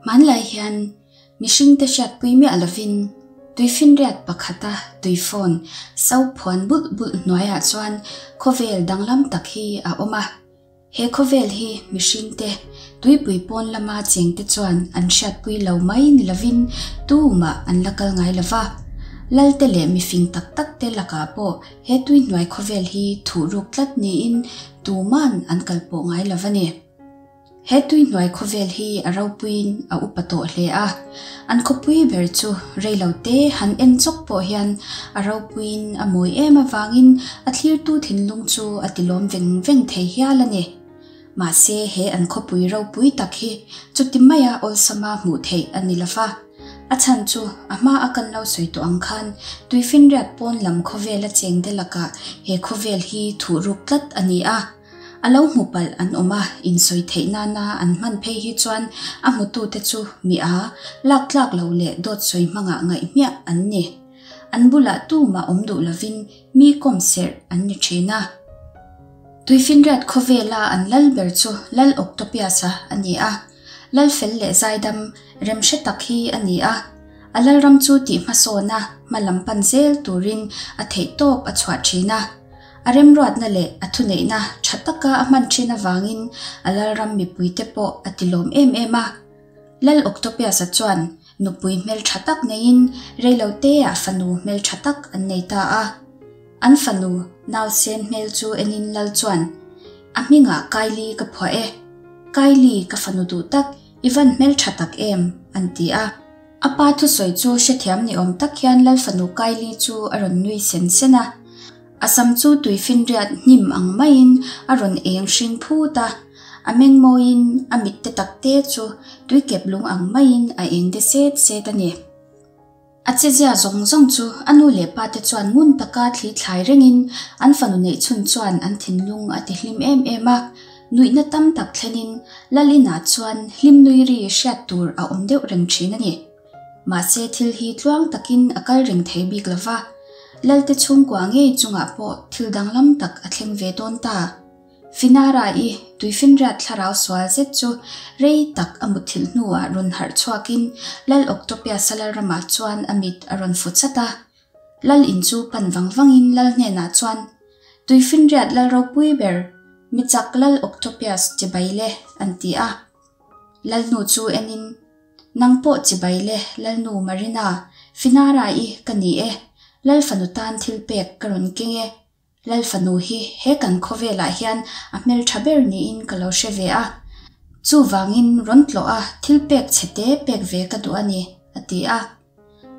Hmanlai hian mihringte hriatpui miah lovin tuifinriat pakhata tuifawn so phuan bulh bulh hnuaiah chuan khawvel danglam tak hi a awm a. He khawvel hi mihringte tuipui pawn lama chengte chuan an hriatpui lo mai ni lovin tumah an la kal ngai lo va. Lalte leh mifing tak takte lakah pawh he tui hnuai khawvel hi thuhruk tlat niin tuman an kalpawh ngai lo va ni. He tui hnuai khawvel hi a ropuiin a upa tawh hle a, an khawpui ber chu reilo te han en chawk pawh hian a ropuiin a mawi em avangin a thlirtu thinlung chu a tilawm veng veng thei hial a ni. Mahse he an khawpui ropui tak hi chuti maia awlsama hmuh theih a ni lova, a chhan chu a hma a kan lo sawi tawh ang khan tuifinriat pawn lam khawvela chengte lakah he khawvel hi thuhruk tlat a ni a. A lo hmu palh an awm a, insawi theih nana an hman phei hi chuan a hmutute chu mi a, lak tlak lo leh dawt sawi hmangah ngaih hmiah an ni. An bulah tumah awm duh lovin mi kawm serh an ni thin a. Tuifinriat khawvela an lal ber chu Lal Octopius-a a ni a. Lal fel leh zaidam rem hre tak hi a ni a. A lalram chu tih hmasawna hma lam pan zel turin a theihtawp a chhuah thin a. A remruatna leh a thuneihna tha taka a hman thin avangin a lalram mipuite pawh a tilawm em em a. Lal Octopius-a chuan nupui hmel tha tak neiin reiloteah fanu hmel tha tak an nei ta a. An fanu nausen hmel chu enin lal chuan, A hmingah Kylie ka phuah e. Kylie ka fanu duh tak, i van hmel tha tak em? an ti a. A pa thusawi chu hrethiam ni awm tak hian lal fanu Kylie chu a rawn nui sen sen a. A sam chu tuifinriat hnim ang maiin a rawn eng hring phut a, a meng mawiin a mit te tak te chu tuikep lung ang maiin a eng de set set a ni. A chezia zawng zawng chu a nu leh pa te chuan ngun taka thli thlai rengin an fanu neih chhun chuan an thinlung a ti hlim em em a, nuihna tam tak thlenin Lalina chuan hlim nui ri hriat tur a awm deuh reng thin a ni. Mahse thil hi tluang takin a kal reng thei bik lo va, Lalte chhungkua ngei chungah pawh thil danglam tak a thleng ve dawn ta. Finara-i tuifinriat thlarau sual zet chu rei tak a mutthilh hnuah rawn harh chhuakin Lal Octopius-a lalramah chuan a mit a rawn fu chat a. Lal in chu pan vang vangin Lal hnenah chuan, Tuifinriat Lal ropui ber, mi chak Lal Octopius chibai le, an ti a. Lalnu chu enin, Nang pawh chibai le, Lalnu Marina, Finara-i ka ni e, Lal fanu tan thil pek ka rawn keng e. Lal fanu hi he kan khawvelah hian a hmeltha ber niin ka lo hre ve a, chuvangin rawn tlawh a thil pek chhe te pek ve ka duh a ni, a ti a.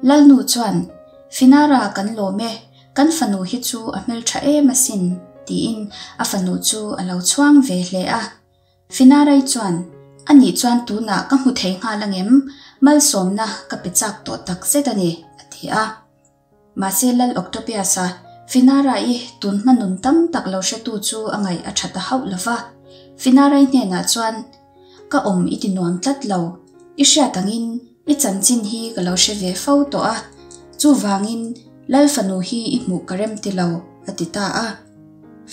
Lalnu chuan, Finara kan lawm e, kan fanu hi chu a hmeltha em asin, tiin a fanu chu a lo chhuang ve hle a. Finarai chuan, A nih chuan tunah ka hmu thei nghal angem? Malsawmna ka pe chak tawh tak zet a ni, a ti a. Mahse Lal Octopius-a, Finara-i tun hma nun tam tak lo hretu chu a ngaih a tha ta hauh lo va. Finarai hnenah chuan, Ka awm i ti nuam tlat lo. I hriat angin i chanchin hi ka lo hre ve fo tawh a. Chuvangin Lal fanu hi i hmuh ka rem ti lo, a ti ta a.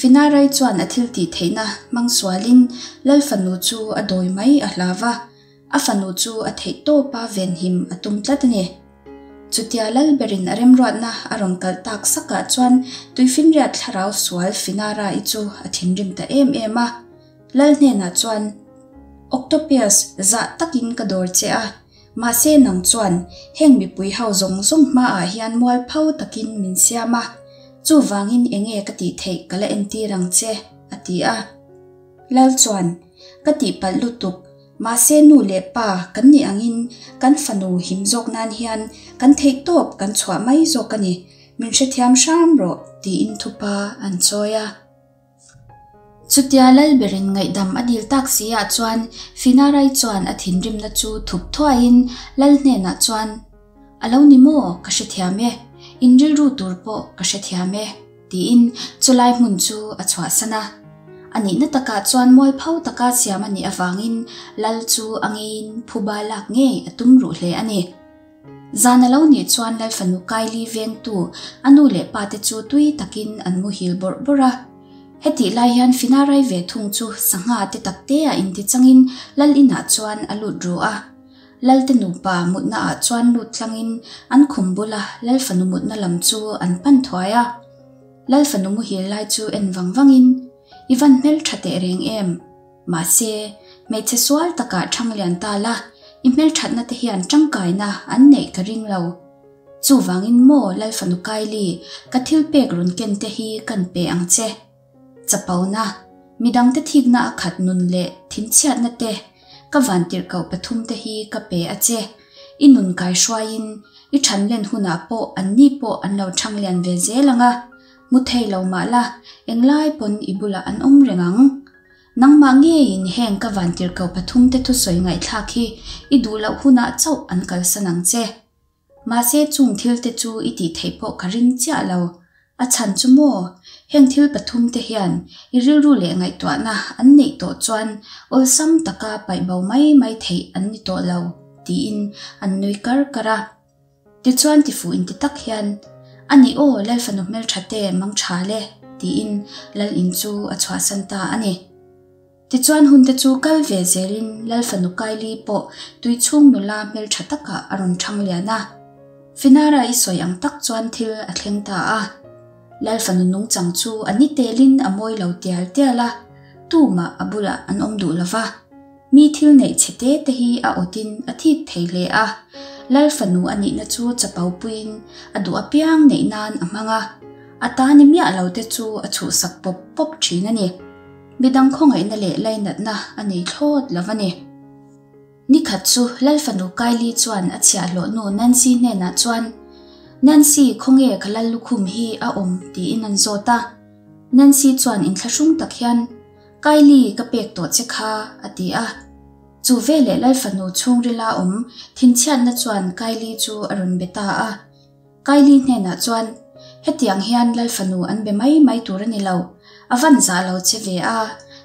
Finarai chuan a thil tih theihna hmang sualin Lal fanu chu a dawi mai a hlau va. A fanu chu a theih tawpa venhim a tum tlat a ni. Chutia Lalberin a remruatna a rawn kalh tak sakah chuan tuifinriat thlarau sual Finara-i chu a thinrim ta em em a. Lal hnenah chuan, Octopius, zah takin ka dawr che a, mahse nang chuan heng mipui ho zawng zawng hmaah hian mualpho takin min siam a, chuvangin enge ka tih theih ka la entir ang che, a ti a. Lal chuan, Ka tihpalh lutuk, mahse nu leh pa kan nih angin kan fanu him zawk nan hian kan theihtawp kan chhuah mai zawk a ni, min hrethiam hram rawh, tiin thupa an chawi a. Chutia Lalberin ngaihdam a dil tak si ah chuan Finarai chuan a thinrimna chu thup thuaiin Lal hnenah chuan, A lo ni maw, ka hrethiam e, in rilru tur pawh ka hrethiam e. Tiin chulai hmun chu a chhuahsan a. A nihna takah chuan mualpho taka siam a nih avangin Lal chu a ngeiin phuba lak ngei a tum ruh hle a ni. Zan a lo nih chuan Lal fanu Kylie vengtu a nu leh pa te chu tui takin an muhil bawrh bawrh a. Hetih lai hian Finarai ve thung chu sangha te takte a intichangin Lal inah chuan a lut ru a. Lalte nupa mutna ah chuan lut tlangin an khum bula Lal fanu mutna lam chu an pan thuai a. Lal fanu muhil lai chu en vang vangin, I van hmeltha teh reng em? Mahse, hmeichhe sual takah thang lian ta la, i hmelthatna te hian tangkaina an neih ka ring lo. Chuvangin maw Lal fanu Kylie, ka thil pek rawn ken te hi kan pe ang che. Chapona, midangte thikna a khat nun leh thinchhiatna te, ka vantirhkoh pathumte hi ka pe a che. I nun kaihruaiin i thanlen hunah pawh anni pawh an lo thanglian ve zel ang a, mu thei lo mah la, englai pawn i bulah an awm reng ang. Nangmah ngeiin heng ka vantirhkoh pathumte thusawi ngaihthlak hi i duh loh hunah chauh an kalsan ang che. Mahse chung thil te chu i tih theih pawh ka ring chiah lo. A chhan chu maw? Heng thil pathum te hian i rilru leh ngaihtuahna an neih tawh chuan awlsam taka paih bo mai mai theih an ni tawh lo, tiin an nui kar kar a. Tichuan tifuh inti tak hian, A nih aw, Lalfanu hmeltha te mang tha le, tiin Lal in chu a chhuahsan ta a ni. Tichuan hunte chu kal ve zelin Lal fanu Kylie pawh tuichhung nula hmeltha takah a rawn thang lian a. Finara i sawi ang tak chuan thil a thleng ta a. Lal fanu nungchang chu a ni telin a mawi lo tial tial a, tumah a bulah an awm duh lo va. Mi thil neih chhe te te hi a awtin a thik thei hle a. Lal fanu a nihna chu chapo puiin a duh apiang neih nan a hmang a, a ta ni miah lo te chu a chhuhsak pawp pawp thin a ni. Midang khawngaihna leh lainatna a nei thlawt lo a ni. Nikhat chu Lal fanu Kylie chuan a chhiahhlawh nu Nancy hnenah chuan, Nancy, khawnge ka Lal lukhum hi a awm? tiin an zawt a. Nancy chuan inthlahrung tak hian, Kylie, ka pek tawh che kha, a ti a. Chu veleh Lal fanu chhungrila awm thinchhiatna chuan Kylie chu a rawn be ta a. Kylie hnenah chuan, Hetiang hian Lal fanu an be mai mai tur a ni lo, a van zah lo che ve a,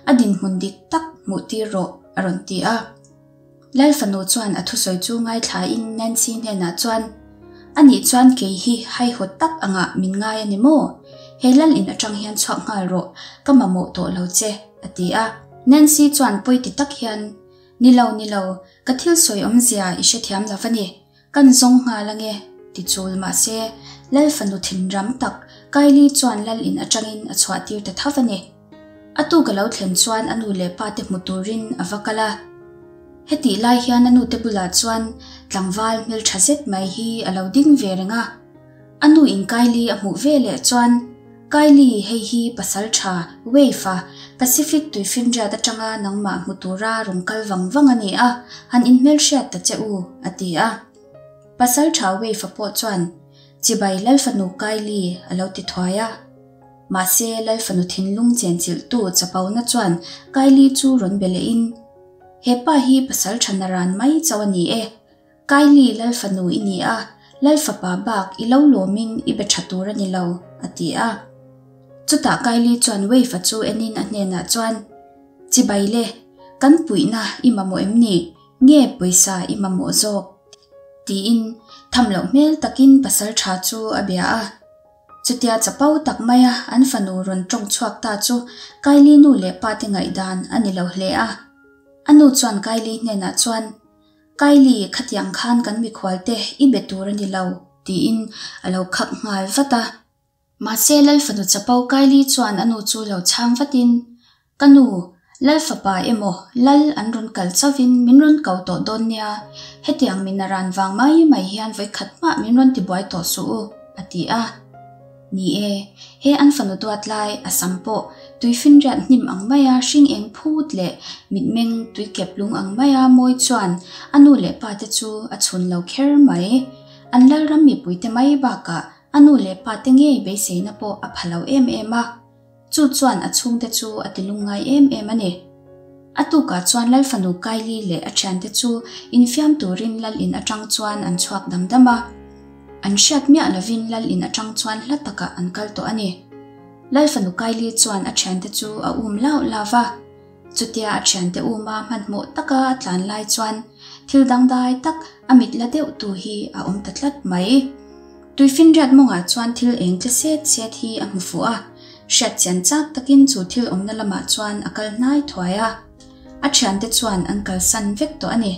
a dinhmun dik tak hmuh tir rawh, a rawn ti a. Lal fanu chuan a thusawi chu ngaithlain Nancy hnenah chuan, Anih chuan kei hi haihawt tak angah min ngai a ni maw? He Lal in atang hian chhuak nghal rawh, ka mamawh tawh lo che, a ti a. Nancy chuan pawi ti tak hian, Ni lo, ni lo, ka thil sawi awmzia i hrethiam lo va ni. Kan zawng nghal ange, ti chul mahse, Lal fanu thinram tak Kylie chuan Lal in atangin a chhuah tir ta tho a ni. A tuk a lo thlen chuan a nu leh pa te hmu turin a va kal a. Hetih lai hian a nu te bulah chuan tlangval hmeltha zet mai hi a lo ding ve reng a. A nu in Kylie a hmuh ve leh chuan, Kylie, hei hi pasal tha, Wave a, Pacific tuifinriat atanga nangmah hmu tura rawn kal vang vang a ni a, han inhmelhriat ta che u, a ti a. Pasal tha Wave a pawh chuan, Chibai Lalfanu Kylie, a lo ti thuai a. Mahse, Lalfanu thinlung chenchilhtu chapona chuan Kylie chu rawn be lehin, He pa hi pasal tha naran mai chauh a ni e, Kylie Lal fanu i ni a, Lal fapa bak i lo lawmin i be tha tur a ni lo, a ti a. Chutah Kylie chuan Wave-a chu enin a hnenah chuan, Chibai le, kan puihna i mamawh em ni? Nge pawisa i mamawh zawk? Tiin tham loh hmel takin pasal tha chu a bia a. Chutia chapo tak maia an fanu rawn tawng chhuak ta chu Kylie nu leh pa te ngaihdan a ni lo hle a. A nu chuan Kylie hnenah chuan, Kylie, khatiang khan kan mikhual te i be tur a ni lo, tiin a lo khak nghal vat a. Mahse, Lal fanu chapo Kylie chuan a nu chu lo chhang vatin, Ka nu, Lal fapa emaw Lal an rawn kal chauhin min rawn ko tawh dawn nia, hetiang min a ran vang mai mai hian vawikhat mah min rawn tibuai tawh suh u, a ti a. Ni e, he an fanu duat lai a sam pawh tuifinriat hnim ang maia hring eng phut leh mitmeng tuikep lung ang maia mawi chuan a nu leh pa te chu a chhun lo kher mai. An lalram mipuite mai bakah a nu leh pa te ngei beiseina pawh a pha lo em em a. Chu chuan a chhungte chu a ti lungngai em em a ni. A tukah chuan Lal fanu Kylie leh a thiante chu infiam turin Lal in atang chuan an chhuak dam dam a. An hriat miah lovin Lal in atang chuan hla takah an kal tawh a ni. Lal fanu Kylie chuan a thiante chu a um lau lau va. Chutia a thiante uma hmanhmawh taka a tlan lai chuan thil dangdai tak a mit la deuh tu hi a awm ta tlat mai. Tuifinriat mawngah chuan thil eng tle set set hi a hmu fuh a, hriat chian chak takin chu thil awmna lamah chuan a kal hnai thuai a. A thiante chuan an kalsan vek tawh a ni.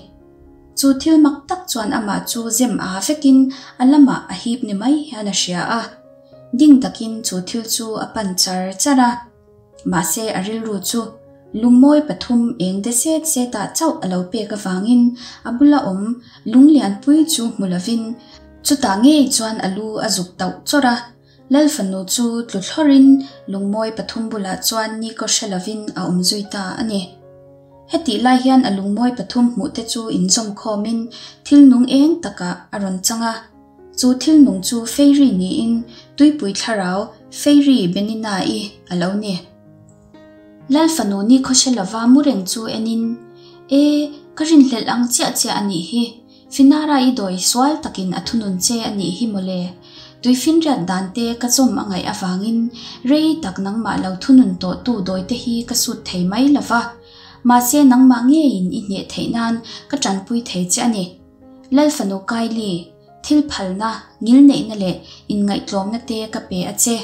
Chu thil mak tak chuan amah chu zem a vekin a lamah a hip ni mai hian a hria a. Ding takin chu thil chu a pan char char a. Mahse a rilru chu lungmawi pathum eng de set setah chauh a lo pek avangin a bula awm lung lianpui chu hmu lovin chutah ngei chuan a lu a zuk tauh chawrh a. Lal fanu chu tlu thlawrin lungmawi pathum bulah chuan nikaw hre lovin a awm zui ta a ni. Hetih lai hian a lungmawi pathum hmuhte chu inzawm khawmin thil nung eng takah a rawn chang a. Chu thil nung chu Fairy niin tuipui thlarau Fairy Benina-i a lo ni. Lal fanu nikhaw hre lova mu reng chu enin, E, ka rinhlelh ang chiah chiah a nih hi. Finara i dawi sual takin a thunun che a nih hi mawle. Tuifinriat dan te ka zawm a ngaih avangin rei tak nangmah lo thunun tawhtu dawi te hi ka sut thei mai lo va. Mahse nangmah ngeiin i hneh theih nan ka tanpui thei che a ni. Lal fanu Kylie, thil phalna, ngilneihna leh inngaihtlawmna te ka pe a che.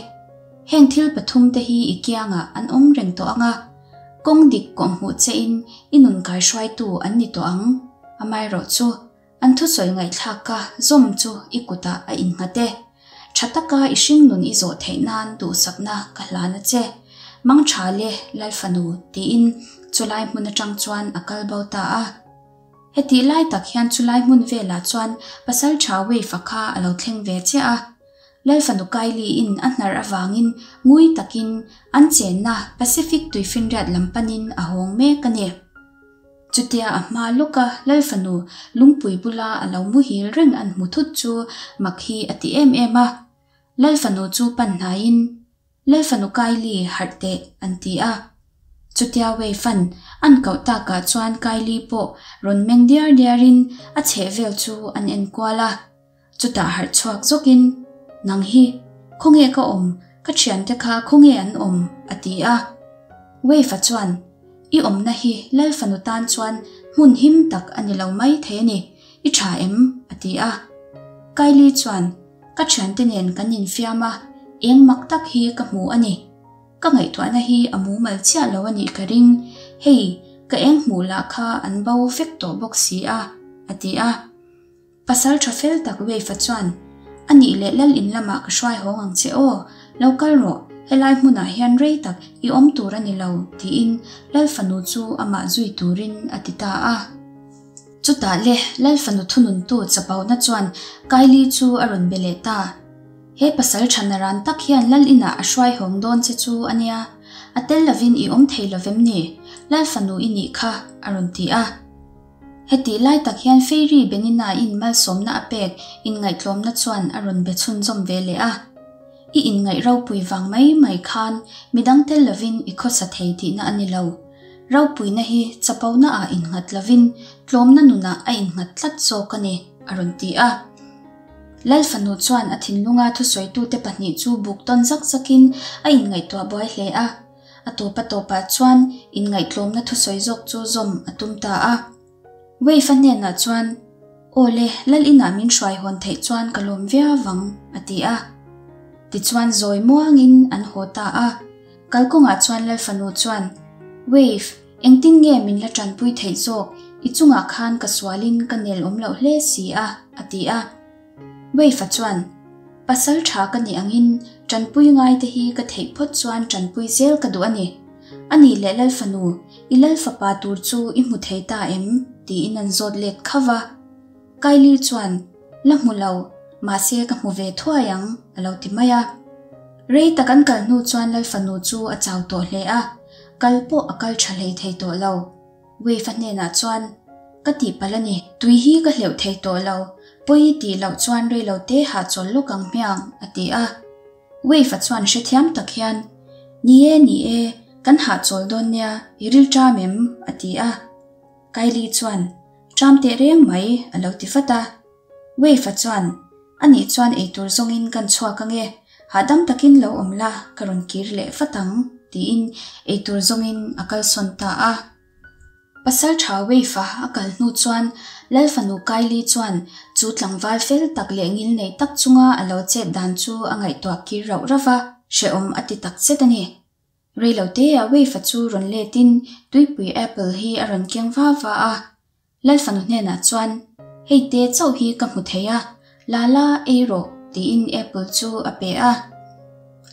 Heng thil pathum te hi i kiangah an awm reng tawh ang a. Kawng dik kawhhmuh chein i nun kaihruaitu an ni tawh ang. Amaherawhchu, an thusawi ngaihthlaka zawm chu i kutah a innghat e. Tha taka i hringnun i zawh theih nan duhsakna ka hlan a che. Mangtha le, Lalfanu, tiin chulai hmun atang chuan a kal bo ta a. Hetih lai tak hian chulai hmun velah chuan Pasaltha Wave-a kha a lo thleng ve chiah a. Lalfanu Kylie-in a hnar avangin ngui takin an chenna Pacific tuifinriat lam panin a hawng mek a ni. Chutia a hma lawka Lalfanu lungpui bula a lo muhil reng an hmu thut chu mak hi a ti em em a. Lalfanu chu pan hnaiin, Lalfanu Kylie harh teh an ti a. Chutia Wei-fan an koh takah chuan Kylie pawh rawn meng diar diarin a chhehvel chu an enkual a. Chutah harh chhuak zawkin, Nang hi, khawnge ka awm, ka thiante kha khawnge an awm? a ti a. Wave-a chuan, I awmna hi Lal fanu tan chuan hmun him tak a ni lo mai thei a ni, i tha em? a ti a. Kylie chuan, Ka thiante nen kan infiam a, eng mak tak hi ka hmu a ni. Ka ngaihtuahna hi a mumal chiah lo a nih ka ring, hei, ka eng hmuh lah kha an bo vek tawh bawk si a, a ti a. Pasal tha fel tak Wave-a chuan, A nih leh lal in lamah ka hruai hawng ang che aw, lo kal rawh, helai hmunah hian rei tak i awm tur a ni lo, tiin lal fanu chu amah zui turin a ti ta a. Chutah le lal fanu thununtu chapona chuan Kylie chu a rawn be leh ta. He pasal tha naran tak hian lal inah a hruai hawng dawn che chu a nia, a tel lovin i awm thei lovem ni, lal fanu i nih kha, a rawn ti a. Hetih lai tak hian Fairy Benina-in malsawmna a pek inngaihtlawmna chuan a rawn be chhunzawm ve leh a. I inngaih ropui vang mai mai khan midang tel lovin i khawsa thei tihna a ni lo. Ropuina hi chapona ah innghat lovin tlawmna nunah a innghat tlat zawk a ni, a rawn ti a. Lal fanu chuan a thinlunga thusawitute pahnih chu buk tawn zak zakin a inngaihtuah buai hle a. A tawp a tawpah chuan inngaihtlawmna thusawi zawk chu zawm a tum ta a. Wave-a hnenah chuan, Aw le, lal inah min hruai hawn theih chuan ka lawm viau vang, a ti a. Tichuan zawi muangin an haw ta a. Kalkawngah chuan lal fanu chuan, Wave, engtin nge min la tanpui theih zawk, i chungah khan ka sualin ka nel awm loh hle si a, a ti a. Wave-a chuan, Pasal tha ka nih angin tanpui ngaite hi ka theih phawt chuan tanpui zel ka duh a ni. A nih leh Lal fanu, i Lal fapa tur chu i hmu thei ta em? tiin an zawt let khauh va. Kylie chuan, La hmu lo, mahse ka hmu ve thuai ang, a lo ti mai a. Rei tak an kal hnu chuan Lal fanu chu a chau tawh hle a, kal pawh a kal tha hlei thei tawh lo. Wave-a hnenah chuan, Ka tihpalh a ni, tui hi ka hleuh thei tawh lo, pawi i tih loh chuan rei lo te hahchawl lawk ang hmiang, a ti a. Wave-a chuan hrethiam tak hian, Ni e, ni e, kan hahchawl dawn nia, i ril ṭam em? a ti a. Kylie chuan, Ṭam teh reng mai, a lo ti vat a. Wave-a chuan, A nih chuan eitur zawngin kan chhuak ange, hahdam takin lo awm la, ka rawn kir leh vat ang, tiin eitur zawngin a kalsawn ta a. Pasal tha Wave-a a kal hnu chuan Lal fanu Kylie chuan chu tlangval fel tak leh ngilnei tak chunga a lo chet dan chu a ngaihtuah kir rauh rauh va, hrehawm a ti tak zet a ni. Reiloteah Wave-a chu rawn letin tuipui apple hi a rawn keng va va a. Lal fanu hnenah chuan, Hei te chauh hi ka hmu thei a, la la ei rawh, tiin apple chu a pe a.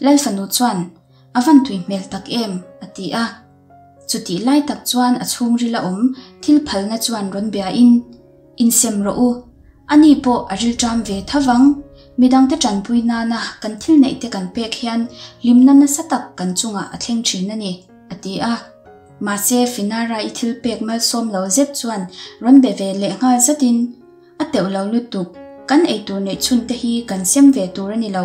Lal fanu chuan, A van tui hmel tak em, a ti a. Chutih lai tak chuan a chhungril a awm thil phalna chuan rawn biain, Insem rawh u, ani pawh a rilṭam ve tho vang. Midangte ṭanpui nana kan thil neihte kan pek hian hlimna nasa tak kan chungah a thleng ṭhin a ni, a ti a. Mahse, Finara i thil pek malsawm lo zet chuan rawn be ve leh nghal zatin, A teuh lo lutuk, kan eitur neih chhun te hi kan sem ve tur a ni lo,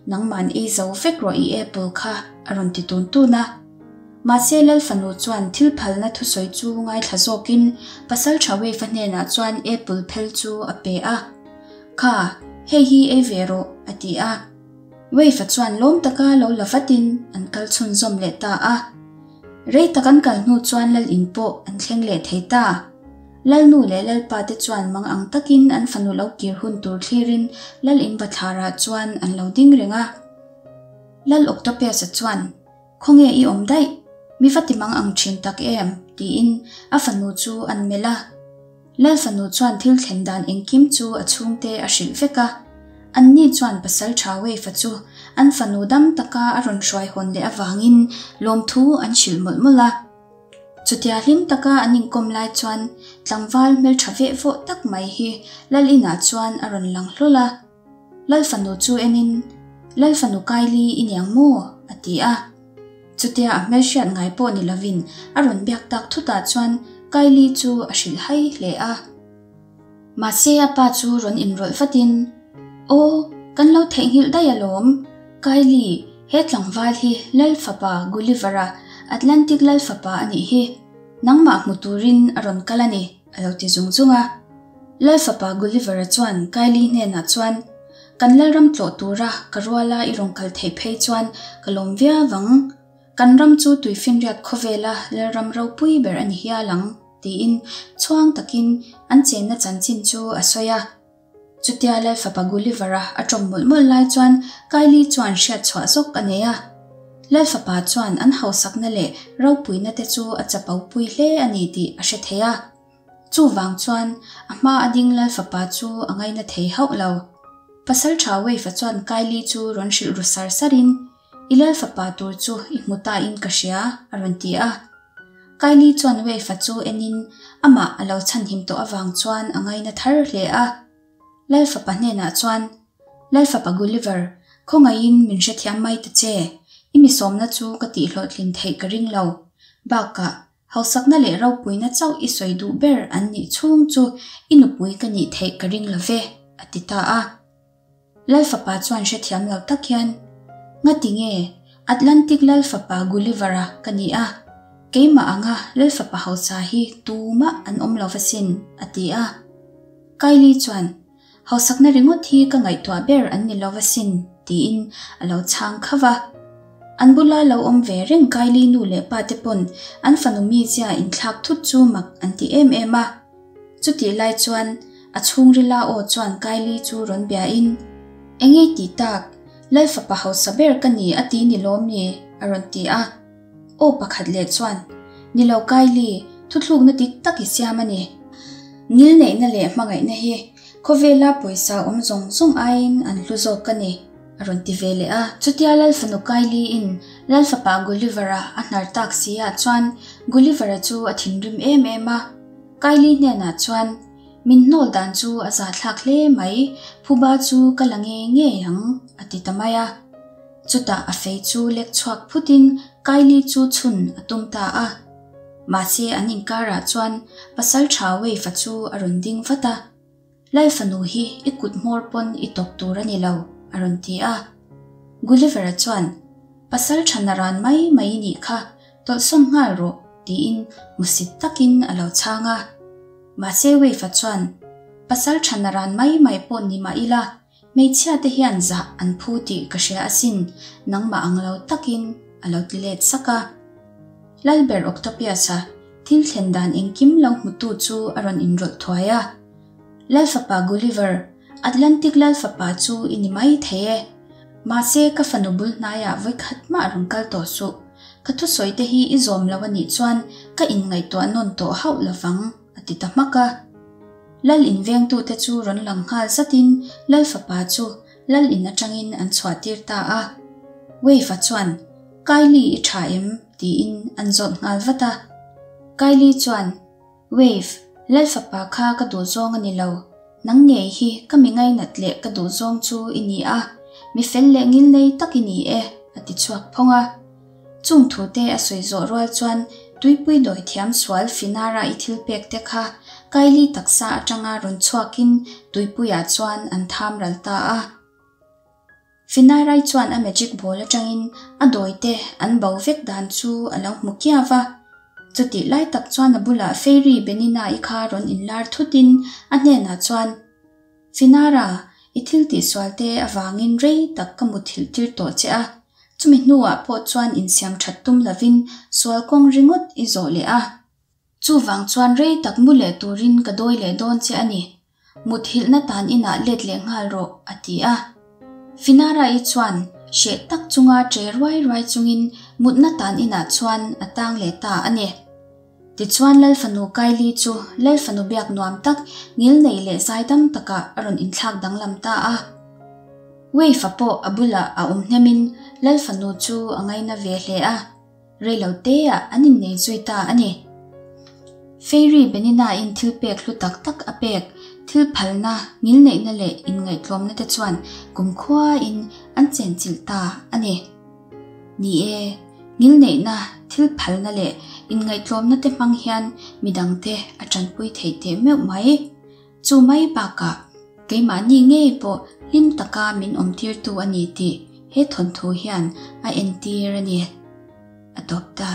nangman ei zo vek rawh i apple kha, a rawn ti tun tun a. Mahse Lal fanu chuan thil phalna thusawi chu ngaithla zawkin Pasal tha Wave-a hnenah chuan apple phel chu a pe a. Kha, hei hi ei ve rawh, a ti a. Wave-a chuan lawm taka lo la vatin an kal chhunzawm leh ta a. Rei tak an kal hnu chuan Lal in pawh an thleng leh thei ta. Lal nu leh Lal pa te chuan mang ang takin an fanu lo kir hun tur thlirin Lal in bathlarah chuan an lo ding reng a. Lal Octopus-a chuan, Khawnge i awm daih? Mi va ti mang ang thin tak em? tiin a fanu chu an melh a. Lal fanu chuan thil thlen dan engkim chu a chhungte a hrilh vek a. Anni chuan pasal tha Wave-a chu an fanu dam taka a rawn hruai hawn leh avangin lawmthu an hrilh mawlh mawlh a. Chutia hlim taka an inkawm lai chuan tlangval hmeltha veh vawh tak mai hi Lal inah chuan a rawn lang hlawl a. Lal fanu chu enin, Lal fanu Kylie i niang maw? a ti a. Chutia a hmelhriat ngai pawh ni lovin a rawn biak tak thutah chuan Kylie chu a hrilh hai hle a. Mahse a pa chu rawn inrawlh vatin, Aw, kan lo theihnghilh daih alawm, Kylie, he tlangval hi Lal fapa Gulliver-a, Atlantic Lal fapa a nih hi. Nangmah hmu turin a rawn kal a ni, a lo ti zung zung a. Lal fapa Gulliver-a chuan Kylie hnenah chuan, Kan Lalram tlawh tura ka ruala i rawn kal theih phei chuan ka lawm viau ang. Kan ram chu tuifinriat khawvela Lalram ropui ber a ni hial ang, tiin chhuang takin an chenna chanchin chu a sawi a. Chutia Lal fapa Gulliver-a a tawng mawlh mawlh lai chuan Kylie chuan hriat chhuah zawk a nei a. Lal fapa chuan an hausakna leh ropuina te chu a chapopui hle a ni tih a hre thei a. Chuvang chuan a hma a ding Lal fapa chu a ngaina thei hauh lo. Pasal tha Wave-a chuan Kylie chu rawn hrilh ru sar sarin, I Lal fapa tur chu i hmu ta in ka hria, a rawn ti a. Kylie chuan Wave-a chu enin amah a lo chhanhim tawh avang chuan a ngaina thar hle a. Lal fapa hnenah chuan, Lal fapa Gulliver, khawngaihin min hrethiam mai ta che, i mi sawmna chu ka tihhlawhtlin theih ka ring lo. Bakah, Hausakna leh ropuina chauh i sawi duh ber an nih chhung chu i nupui ka nih theih ka ring lo ve, a ti ta a. Lal fapa chuan hrethiam lo tak hian, Ngati nge, Atlantic Lal fapa Gulliver-a ka ni a, keimah anga Lal fapa hausa hi tumah an awm lo va sin, a ti a. Kylie chuan, Hausakna ringawt hi ka ngaihtuah ber an ni lo asin, tiin a lo chhang khauh a. An bula lo awm ve reng Kylie nu leh pa te pawn an fanu mizia inthlak thut chu mak an ti em em a. Chutih lai chuan a chhungrila aw chuan Kylie chu rawn biain, Engei tih tak, Lal fapa hausa ber ka ni a ti ni lawm ni? a rawn ti a. Aw pakhat leh chuan, Ni lo Kylie, thuthlukna dik tak i siam a ni. Ngilneihna leh hmangaihna hi khawvela pawisa awm zawng zawng aiin an hlu zawk a ni, a rawn ti ve leh a. Chutia Lal fanu Kylie-in Lal fapa Gulliver-a a hnar tak si ah chuan Gulliver-a chu a thinrim em em a. Kylie hnenah chuan, Min hnawl dan chu a zahthlak hle mai, phuba chu ka la ngei ngei ang, a ti ta mai a. Chutah a fei chu lek chhuak phutin Kylie chu chhun a tum ta a. Mahse an inkarah chuan pasal tha Wave-a chu a rawn ding vat a. Lal fanu hi i kut hmawr pawn i tawp tur a ni lo, a rawn ti a. Gulliver-a chuan, Pasal tha naran mai mai i nih kha, tawlhsawn nghal rawh, tiin hmusit takin a lo chhang a. Mahse Wave-a chuan, Pasal tha naran mai mai pawh ni mah ila, Hmeichhia te hian zah an phu tih ka hria asin, nangmah ang lo takin a lo ti let sak a. Lalber Octopius-a thil thlen dan engkim lo hmutu chu a rawn inrawlh thuai a. Lal fapa Gulliver, Atlantic lal fapa chu i ni mai thei e. Mahse ka fanu bul hnaiah vawikhat mah rawn kal tawh suh. Ka thusawi te hi i zawm lo a nih chuan ka inngaihtuah nawn tawh hauh lovang, a ti ta hmak a. Lal in vengtute chu rawn lang nghal zatin Lal fapa chu Lal in atangin an chhuahtir ta a. Wave-a chuan, Kylie i tha em? tiin an zawt nghal vat a. Kylie chuan, Wave, Lal fapa kha ka duhzawng a ni lo. Nang ngei hi ka mi ngainat leh ka duhzawng chu i ni a, mi fel leh ngilnei tak i ni e, a ti chhuak phawng a. Chung thute a sawi zawh rual chuan tuipui dawi thiam sual Finara i thil pek te kha Kylie taksa atanga rawn chhuakin tuipuiah chuan an tham ral ta a. Finarai chuan a magic ball atangin a dawi te an bo vek dan chu a lo hmu kiau va. Chutih lai tak chuan a bulah Fairy Benina-i kha rawn inlar thutin a hnenah chuan, Finara, i thil tihsual te avangin rei tak ka muthilh tir tawh che a, chumi hnuah pawh chuan insiam that tum lovin sual kawng ringawt i zawh leh a. Chuvang chuan rei tak mu leh turin ka dawi leh dawn che a ni. Muthilhna tan inah let leh nghal rawh, a ti a. Finara-i chuan hreh tak chunga ṭe ruai ruai chungin mutna tan inah chuan a tang leh ta a ni. Tichuan Lal fanu Kylie chu Lal fanu biak nuam tak, ngilnei leh zaidam takah a rawn inthlak danglam ta a. Wave-a pawh a bulah a awm hnemin Lal fanu chu a ngaina ve hle a. Reilo teah an innei zui ta a ni. Fairy Benina-in thil pek hlu tak tak a pek, thil phalna, ngilneihna leh inngaihtlawmna te chuan kumkhuain an chenchilh ta a ni. Ni e, ngilneihna, thil phalna leh inngaihtlawmna te hmang hian midangte a tanpui thei teh meuh mai. Chu mai bakah keimahni ngei pawh hlim taka min awmtirtu a ni tih he thawnthu hian a entir a ni. A tawp ta.